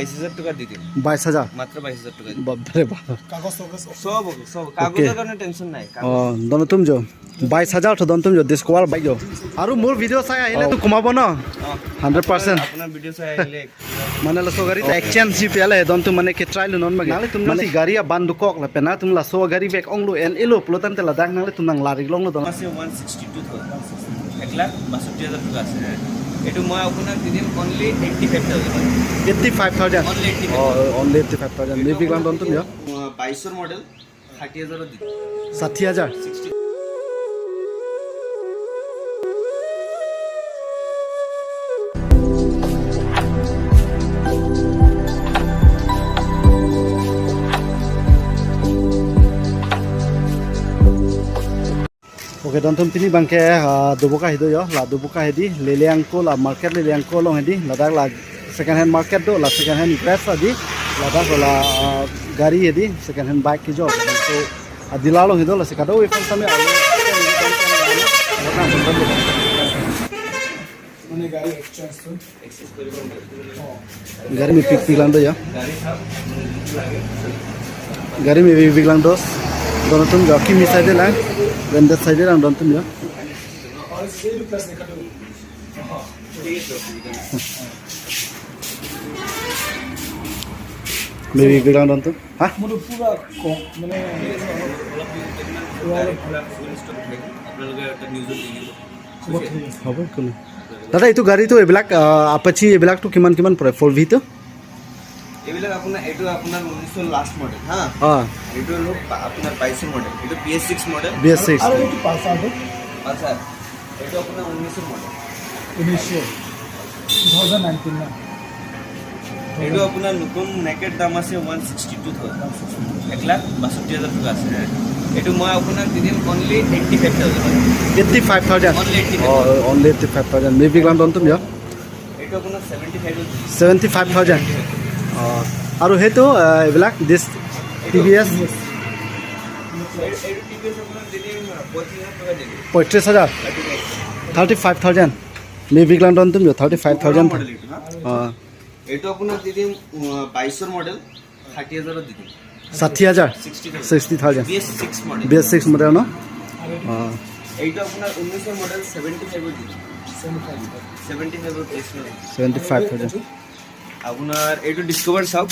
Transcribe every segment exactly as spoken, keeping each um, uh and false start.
বাইশ হাজার টাকা দি দিম। বাইশ হাজার? মাত্র বাইশ হাজার টাকা দিম। বাপরে বাপ। কাগজ টাগজ সব ওকে, সব। ওকে। কাগজের কোনো টেনশন নাই। কাগজ। অ, don atum jo। বাইশ হাজার tho don atum jo, Discover bike jo। Aru mur video sai ahile, O. To komabo no? O. Hundred percent। আপোনাৰ, আপোনাৰ ভিডিঅ' চাই আহিলে। Mane laso gari ta exchange ji pele, don atum mane ke try lo non mage. Nanglitum mane gari abang dokok lapen nanglitum laso gari bag onglo en elo pulo tangte ladak nanglitum nang larik longlo don. আছে one sixty two thousand, এক লাখ বাষষ্ঠি হাজাৰ টকা আছে। এইটো মই আপোনাক দি দিম only eighty five thousand. Eighty five thousand? Only eighty five thousand. অ, only eighty five thousand. এইটো Mavic lang আপোনাক don atum di jo। দিম, আ, বাইশৰ মডেল, ষাঠি হাজাৰত দি দিম। ষাঠি হাজাৰ? Sixty. Okay, don atum pini abangke, ah, Duboka hei do jo, la Duboka hei di, Leliang ko, la market Leliang ko along hei di, ladak la second hand market do, la second hand dress hei di, ladak la, ah, gari hei di, second hand bike kejo. So, ah, dealer along hei do, lasi kadokave aphan sami alo. মানে গাড়ি এক্সচেঞ্জ তো। গাড়ি mepik pik lang do jo. গাড়ি mepik pik lang do. Don atum jo, kimi side lang, branded side lang don atum jo। Mepik pik lang don atum. হা? মোৰতো পুৰা কম, মানে, আপোনালোকে এটা নিউজত দি দিব। হ'ব, একো নাই। দাদা, এইটো গাড়ীটো এইবিলাক, আহ, Apache এইবিলাকতো কিমান কিমান পৰে, ফ'ৰ ভিটো? এইবিলাক আপোনাৰ, এইটো আপোনাৰ ঊনৈশৰ লাষ্ট মডেল, হা? অ। এইটো হ'ল পা-, আপোনাৰ বাইশৰ মডেল, এইটো B S six model. B S six. আৰু এইটো পালচাৰটো? পালচাৰ, এইটো আপোনাৰ ঊনৈশৰ মডেল। ঊনৈশৰ, টু থাউজেণ্ড নাইনটিন না? এইটো আপোনাৰ নতুন নেকেড দাম আছে ওৱান ছিক্সটি টু থাউজেণ্ড, এক লাখ বাষষ্ঠি হাজাৰ টকা আছে। এইটো মই আপোনাক দি দিম only eighty five thousand. Eighty five thousand? Only eighty five. অ, only eighty five thousand. Mavic lang don atum jo? এইটো আপোনাৰ seventy five. Seventy five thousand. অ, আৰু সেইটো, আহ, এইবিলাক দিছ, টি ভি এছ? এইটো টি ভি এছ আপোনাক দি দিম পঁয়ত্ৰিশ হাজাৰ টকা দি দিম। পঁয়ত্ৰিশ হাজাৰ? Thirty five. Thirty five thousand. Mavic lang don atum jo, thirty five thousand. Model এইটো, হা? অ। এইটো আপোনাক দি দিম, উম, বাইশৰ মডেল, ষাঠি হাজাৰত দি দিম। ষাঠি হাজাৰ? Sixty thousand. Sixty thousand. B S six model. B S six model ন? অ। এইটো আপোনাৰ ঊনৈশৰ মডেল, ছেভেণ্টি ফাইভত দি দিম। ছেভেণ্টি ফাইভত। Seventy five thousand. আপোনাৰ এইটো ডিস্কভাৰ চাওক।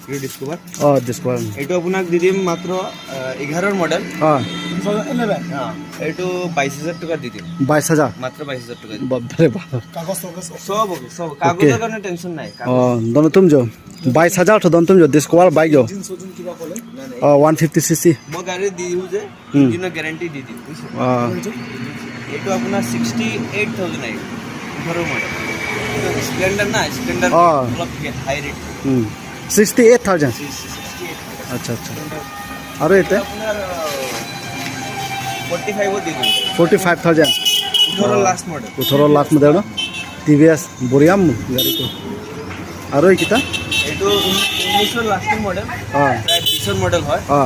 এইটো ডিস্কভাৰ। অ, ডিস্কভাৰ। এইটো আপোনাক দি দিম মাত্ৰ, আহ, এঘাৰৰ মডেল। অ। Two thousand eleven. অ, এইটো বাইশ হাজাৰ টকা দি দিম। বাইশ হাজাৰ? মাত্ৰ বাইশ হাজাৰ টকা দি দিম। বাপৰে বাপ। কাগজ চাগজ? সব অকে, সব। অকে। কাগজৰ কাৰণে টেনশ্যন নাই। অ, কাগজ। Don atum jo। বাইশ হাজাৰ tho don atum jo, Discover bike jo। Engine চিঞ্জিন কিবা ক'লে? নাই, নাই। অ, ওৱান ফিফটি চি চি। মই গাড়ী দিওঁ যে, হুম। ইঞ্জিনৰ গেৰাণ্টি দি দিম, বুজিছে? অ। এইটো আপোনাৰ ছিক্সটি এইট থাউজেণ্ড আহিব, ওঠৰৰ মডেল। এইটো স্প্লেণ্ডাৰ না, স্প্লেণ্ডাৰ অ। অলপ হাই ৰেট। হুম। Sixty eight thousand? Sixty eight thousand. আচ্ছা, আচ্ছা। আৰু এতিয়া? আপোনাৰ, আহ, ফৰ্টি ফাইভত দি দিম। Forty five thousand? ওঠৰৰ অ। Last model. ওঠৰৰ লাষ্ট মডেল ন? টি ভি এছ বঢ়িয়া গাড়ীটো। আৰু এইকেইটা? এইটো ঊন-, ঊনৈশৰ লাষ্টৰ মডেল। অ। প্ৰায় বিশৰ মডেল হয়। অ।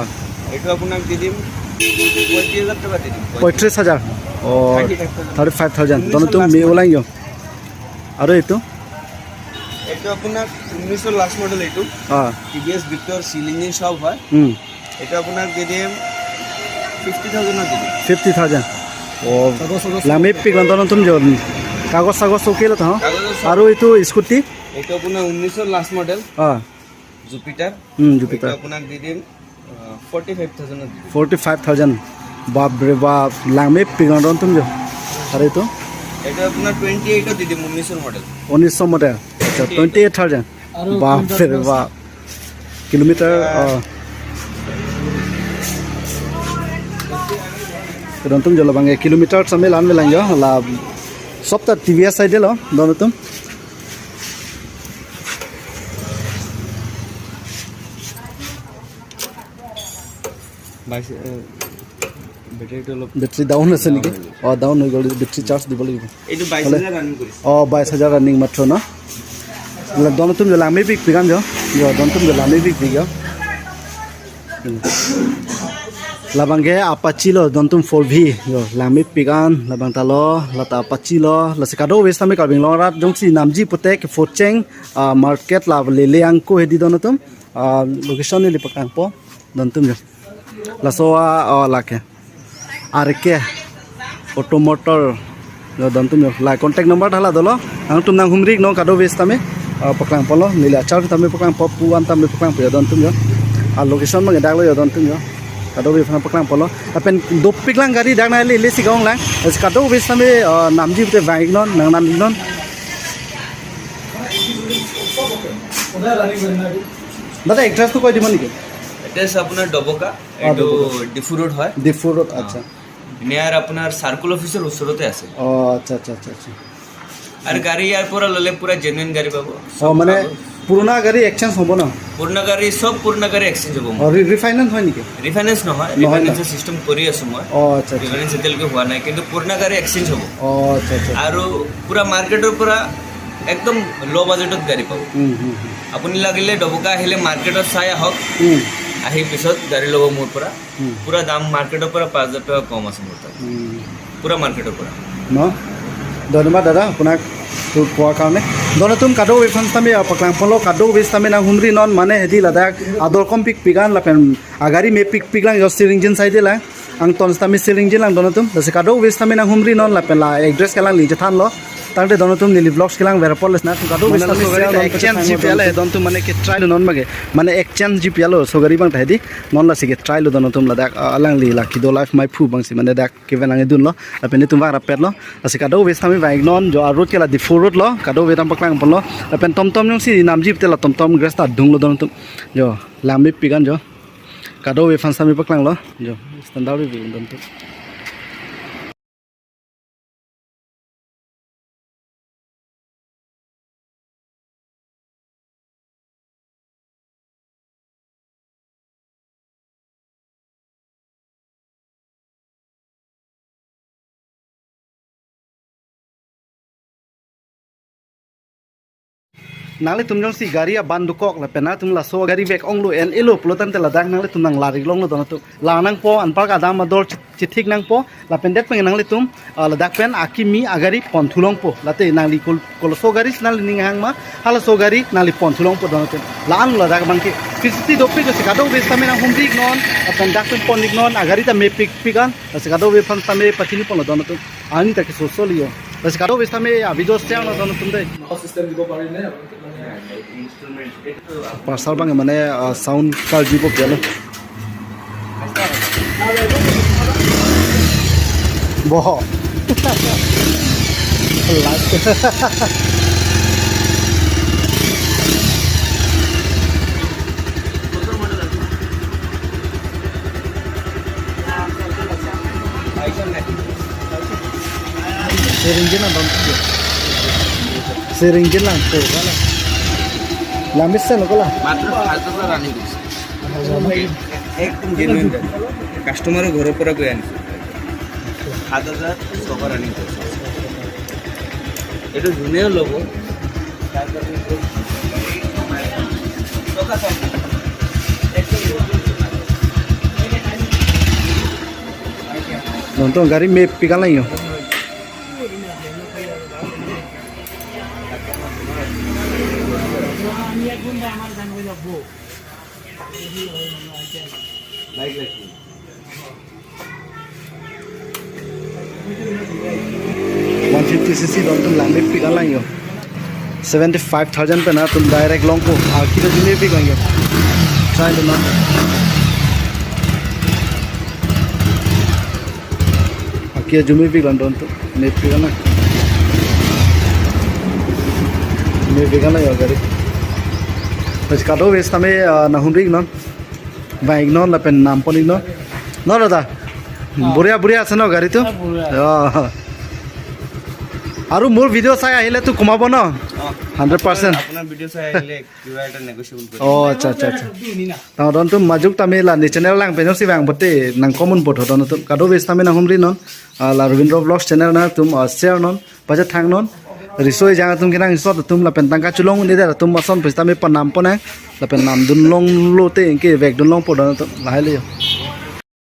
এইটো আপোনাক দি দিম পঁয়ত্ৰিশ হাজাৰ টকা দি দিম। পঁয়ত্ৰিশ হাজাৰ? অ, thirty five thousand. Thirty five thousand. Don atum ঊনৈশৰ last model. Mavic lang jo। আৰু এইটো? এইটো আপোনাক ঊনৈশৰ লাষ্ট মডেল এইটো। অ। T V S Victor seal engine চব হয়। উম। এইটো আপোনাক দি দিম ফিফটি থাউজেণ্ডত দি দিম। Fifty thousand. অ, কাগজ চাগজ? Langmepik lang don atum jo। কাগজ চাগজ অকে lo tho? কাগজ চাগজ। আৰু এইটো স্কুটি? এইটো আপোনাৰ ঊনৈশৰ লাষ্ট মডেল। অ। জুপিটাৰ। উম, জুপিটাৰ। এইটো আপোনাক দি দিম, আহ, ফৰ্টি ফাইভ থাউজেণ্ডত দি দিম। Forty five thousand. বাপৰে বাপ, langmepik lang don atum jo। আৰু এইটো? এইটো আপোনাৰ টুৱেণ্টি এইটত দি দিম, ঊনৈশৰ মডেল। ঊনৈশৰ মডেল। আচ্ছা, টুৱেণ্টি এইট থাউজেণ্ড। আৰু বাপৰে কিলোমিটাৰ বাপ। কিলোমিটাৰ, অ। Don atum jo labang ke kilometer sami lan me lang jo, la sab ta টি ভি এছ side lo, don atum. বাইশ, এ, বেটাৰীটো অলপ বেটাৰী ডাউন আছে নেকি? ডাউন হৈ গ'ল। অ, ডাউন হৈ গ'ল, বেটাৰী চাৰ্জ দিব লাগিব। এইটো বাইশ হাজাৰ হ'লে ৰানিং কৰিছে। অ, বাইশ হাজাৰ ৰানিং মাত্ৰ ন? Don atum jo langmepik pik lang jo। Jo, don atum jo langmepik pik jo। Labang ke Apache lo, dontum four V. Yo, langmepik an, labang ta lo, la ta Apache lo, lasi kadokave sitame Karbi Anglong arat jongsi namji pute ke Forcheng, ah, market la lele angko hedi dontum. Ah, location neli paklangpo, dontum yo. Laso a, oh, lake. R K Auto Motor. Yo, dontum yo. La contact number ta la dolo. Nangtum nanghumri iknon kadokave sitame. Ah, paklangpo lo. Neli achar tame paklangpo, pu an tame paklangpo yo, dontum yo. Ah, location abang dak lo yo, dontum yo. Kadokave aphan paklangpo lo. Lapen dopik lang gari dak nanglele si ga-ong lang. Lasi kadokave sitame, ah, namji pute vang iknon, nang nam iknon. দাদা, এড্ৰেছটো কৈ দিব নেকি? এড্ৰেছ আপোনাৰ ডবকা, অ, এইটো ডবকা। ডিফু ৰোড হয়। ডিফু ৰোড, অ। আচ্ছা। নিয়াৰ আপোনাৰ চাৰ্কল অফিচৰ ওচৰতে আছে। অ, আচ্ছা, আচ্ছা, আচ্ছা, আচ্ছা। আৰু গাড়ী ইয়াৰ পৰা ল'লে পুৰা জেনুইন গাড়ী পাব। অ, মানে চব পাব। পুৰণা গাড়ী এক্সচেঞ্জ হ'ব ন? পুৰণা গাড়ী, চব পুৰণা গাড়ী এক্সচেঞ্জ হ'ব। অ, ৰি-, ৰিফাইনেন্স হয় নেকি? ৰিফাইনেন্স নহয়, নহয় ন? ৰিফাইনেন্সৰ চিষ্টেম কৰি আছোঁ মই। অ, আচ্ছা, আচ্ছা। ৰিফাইনেন্স এতিয়ালৈকে হোৱা নাই, কিন্তু পুৰণা গাড়ী এক্সচেঞ্জ হ'ব। অ, আচ্ছা, আচ্ছা। আৰু পুৰা মাৰ্কেটৰ পৰা একদম ল' বাজেটত গাড়ী পাব। হুম, হুম, হুম। আপুনি লাগিলে ডবকা আহিলে মাৰ্কেটত চাই আহক। হুম। আহি পিছত গাড়ী ল'ব মোৰ পৰা। হুম। পুৰা দাম মাৰ্কেটৰ পৰা পাঁচ হাজাৰ টকা কম আছে মোৰ তাত। হুম। পুৰা মাৰ্কেটৰ পৰা। ন? ধন্যবাদ দাদা, আপোনাক তো কোৱাৰ কাৰণে। Dontum kadokave aphan sitame, ah, paklangpo lo, kadokave sitame nanghumri non, mane hedi ladak ador kom pikpik an lapen agari mepikpik lang yo, Siringjin side lang. Angton sitame Siringjin lang dontum. Lasi kadokave sitame nanghumri non lapen la address ke alangli chethanlo. Tangte dontum neli vlogs kelang verapol les na kadokave sitame share non, exchange G P L he dontum, mane ke try lo non mage. Mane exchange G P L lo, so gari abang ta hedi. Non lasi ke try lo dontum ladak, ah, alangli la kedo life mai phu abangsi mane dak kevan lang edunlo. Lapen netum vang rapetlo. Lasi kadokave sitame vang iknon jo, a road ke la Diphu road lo. Kadokave ta paklangponlo. Lapen tomtom jongsi namji pute la tomtom grass ta dunglo dontum. Jo, langmepik an jo. Kadokave aphan sitame paklanglo. Jo, standard review dontum. Nanglitum jongsi gari aban dokok lapen nangtum laso gari vek onglo en-elo pulo tangte ladak nanglitum nang larik longlo dontum. La nangpo, anparke adam ador chit-, chithik nangpo, lapen det pen nanglitum, ah, ladak pen akimi agari ponthu longpo. Late nangli kol-, koloso gari si nangli ning hang ma, halaso gari nangli ponthu longpo dontum. La-an ladak abangke. Phir siti dopik, lasi kadokave sitame nanghumri iknon, lapen dak pen pon iknon, agari ta mepikpik an, lasi kadokave aphan sitame pachiniponlo dontum. Ani ta keso so liyo. Lasi kadokave sitame a video share non dontum dei. System দিব পাৰি নে? Instrument, এইটো তো পাৰ্চাৰ বাঙে মানে, আহ, চাউণ্ড কাৰ দিব বেয়া ন? বহ। লাজ। Siringjin abang tu. Siringjin lang tu, kan? Lamis sen ko la? মাত্ৰ সাত হাজাৰ আনি দিছে। একদম জেনুইন গাড়ী। কাষ্টমাৰৰ ঘৰৰ পৰা গৈ আনিছোঁ। সাত হাজাৰ ছশ ৰানিং কৰিছে। এইটো যোনেও ল'ব, তাৰ কাৰণে বহুত টকা কম। একদম Dontum gari mepik an lang yo. One fifty C C dontum lang mepik an lang yo. Seventy five thousand pen atum direct longpo. Aki ta jumepik lang yo. Try to not. Aki ta jumepik lang dontum. Mepik an lang. Mepik an lang yo gari. Lasi kadokave sitame, ah, nanghumri iknon. Vang iknon lapen nampon iknon. No, dada? অ। বঢ়িয়া, বঢ়িয়া আছে ন গাড়ীটো? অ, বঢ়িয়া। অ। আৰু মোৰ ভিডিঅ' চাই আহিলেতো কমাব ন? অ। Hundred percent. আপোনাৰ ভিডিঅ' চাই আহিলে কিবা এটা নেগচিয়েবল কৰি অ, দিম। আচ্ছা, আচ্ছা, আচ্ছা। অ, dontum majok tame la ne channel lang pensi vang bote nang comment bot dontum. Kadokave sitame nanghumri non. Ah, la Ravindra Vlogs channel nangtum, ah, share non. Pachethang non. Riso ejang atum kenangsot atum lapen tangka cholong un-e det atum ason pusitame panamponang. Lapen namdun longlo te anke vekdun longpo dontum. Lahai le yo.